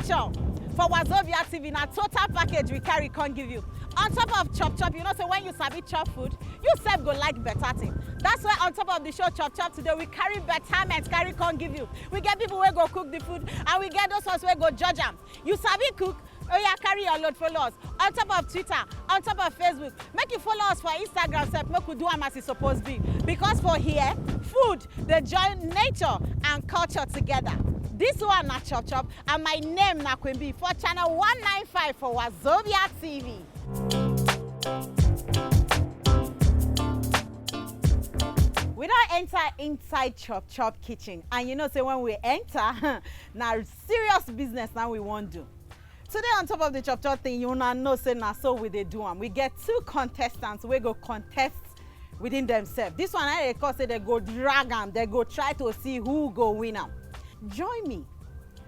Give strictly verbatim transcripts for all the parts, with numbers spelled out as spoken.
Sure. For Wazobia T V, na total package we carry come give you. On top of chop chop, you know say when you sabi chop food, you sef go like better thing. That's why on top of the show chop chop today, we carry betterment, carry come give you. We get people wey go cook the food, and we get those ones wey go judge am. You sabi cook? Oh yeah, carry your load, follow us. On top of Twitter, on top of Facebook, make you follow us for Instagram sef, make we do am as e suppose be. Because for here, food dey join nature and culture together. This one na chop chop, and my name na Queen Bee for channel one nine five for Wazobia T V. We don enter inside chop chop kitchen, and you know say when we enter, na serious business na we wan do. Today on top of the chop chop thing, you una know say na so we dey do am. We get two contestants wey go contest within themselves. This one I dey call say they go drag am, they go try to see who go win am. Join me,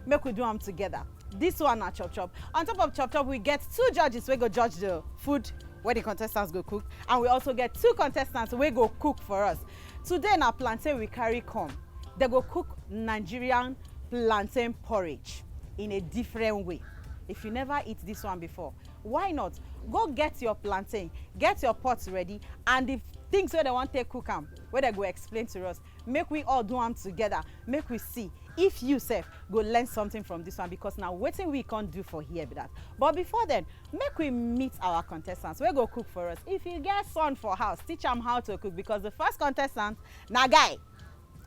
make we do am together. This one na chop chop. On top of chop chop, we get two judges wey go judge the food wey the contestants go cook, and we also get two contestants wey go cook for us. Today na plantain we carry come. They go cook Nigerian plantain porridge in a different way. If you never eat this one before, why not go get your plantain, get your pot ready, and the things wey they wan take cook am, wey they go explain to us. Make we all do am together. Make we see if you sef go learn something from this one, because na wetin we come do for here be that. But before then, make we meet our contestants wey go cook for us. If you get son for house, teach am how to cook, because the first contestant na guy,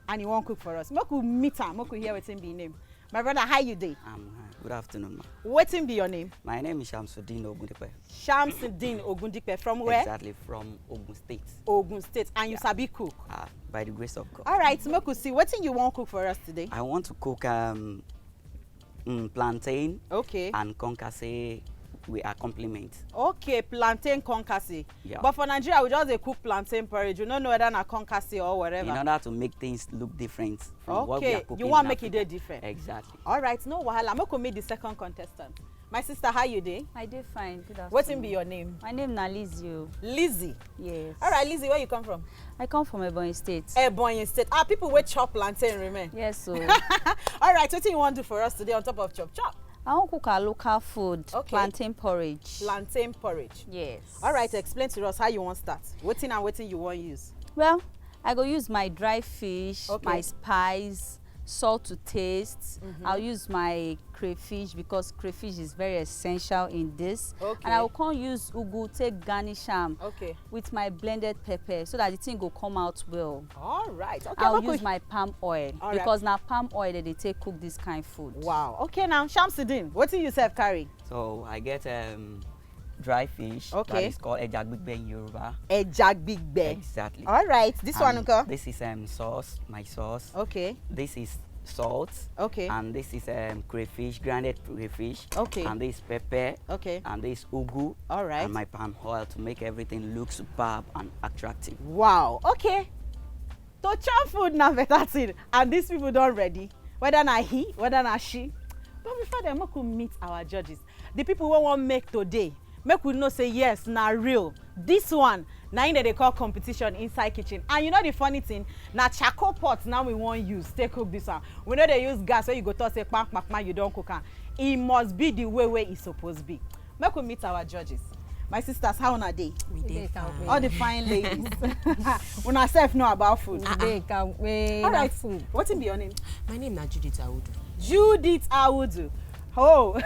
and he wan cook for us. Make we meet am, make we hear wetin be him name. My brother, how you dey? Um, hi. Good afternoon, ma. Wetin be your name? My name is Shamsuddin Ogundipe. Shamsuddin Ogundipe. From where? Exactly, from Ogun State. Ogun State. And you Yeah. sabi cook? Ah, by the grace of God. All right, make we see wetin you wan cook for us today. I want to cook um, mm, plantain Okay. and concassé with accompaniment. Okay, plantain concassé. Yeah. But for Nigeria, we just dey cook plantain porridge. We no know whether na concassé or whatever. In order to make things look different from what we are Okay, cooking you wan in make e dey Africa. Different. Exactly. All right, no wahala. Make we meet the second contestant. My sister, how you dey? I dey fine. Good afternoon. Wetin be your name? My name na Lizzie. O. Lizzie. Yes. All right, Lizzie, where you come from? I come from Ebonyi State. Ebonyi State. Ah, people wey chop plantain remain. Yes, so All right, wetin you wan do for us today on top of chop chop? I wan cook our local food, Okay. Plantain porridge. Plantain porridge. Yes. All right, explain to us how you wan start. Wetin and wetin you wan use? Well, I go use my dry fish, Okay. My spice, salt to taste. Mhm. I'll use my crayfish because crayfish is very essential in this. Okay. And I will come use ugu, take garnish am Okay. With my blended pepper so that the thing go come out well. All right. Okay. I'll Make we- use my palm oil All right. Because na palm oil that they take cook this kind food. Wow. Okay now, Shamsuddin, wetin you sef carry? So I get um, dry fish Okay. that is called eja gbigbe in Yoruba. Eja gbigbe. Exactly. All right. This one And nko? This is um, sauce, my sauce. Okay. This is salt. Okay. And this is um, crayfish, grounded crayfish. Okay. And this pepper. Okay. And this ugu. All right. And my palm oil to make everything look superb and attractive. Wow. Okay. To chop food na better thing, and these people don ready. Whether na he, whether na she. But before then, make we meet our judges. The people wey wan make today, make we know say yes, na real. This one, na im dem dey call competition inside kitchen. And you know the funny thing, na charcoal pot now we wan use take cook this one. We no dey use gas wey you go talk say kpam kpam kpam, you don cook am. E must be the way wey e suppose be. Make we meet our judges. My sisters, how una dey? We dey Dey fine. kampe. All the fine ladies. Una sef know about food. We dey kampe. All Na right. Food. Wetin be your name? My name na Judith Audu. Judith Audu. Oh,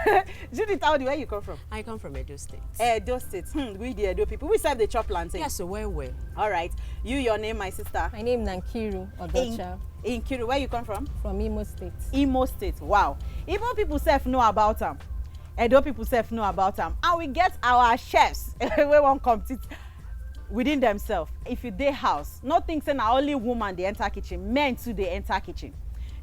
Judith Audu, where you come from? I come from Edo State. Edo State. Hmm, we the Edo people. We sef dey chop plantain. Yes, so well, well. All right. You, your name, my sister? My name na Nkiru Odocha Nkiru, where you come from? From Imo State. Imo State. Wow. Imo people sef know about am. Edo people sef know about am. And we get our chefs wey wan compete within themselves. If you dey house, no think say na only woman dey enter kitchen, men too dey enter kitchen.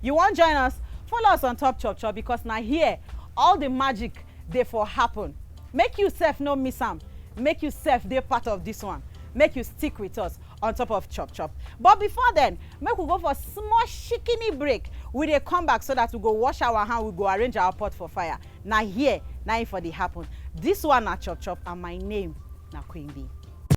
You wan join us? Follow us on top chop chop, because na here all the magic dey for happen. Make you sef no miss am. Make you sef dey part of this one. Make you stick with us on top of chop chop. But before then, make we go for small shikini break. We dey come back so that we go wash our hand, we go arrange our pot for fire. Na here na im for dey happen. This one na chop chop, and my name na Queen Bee.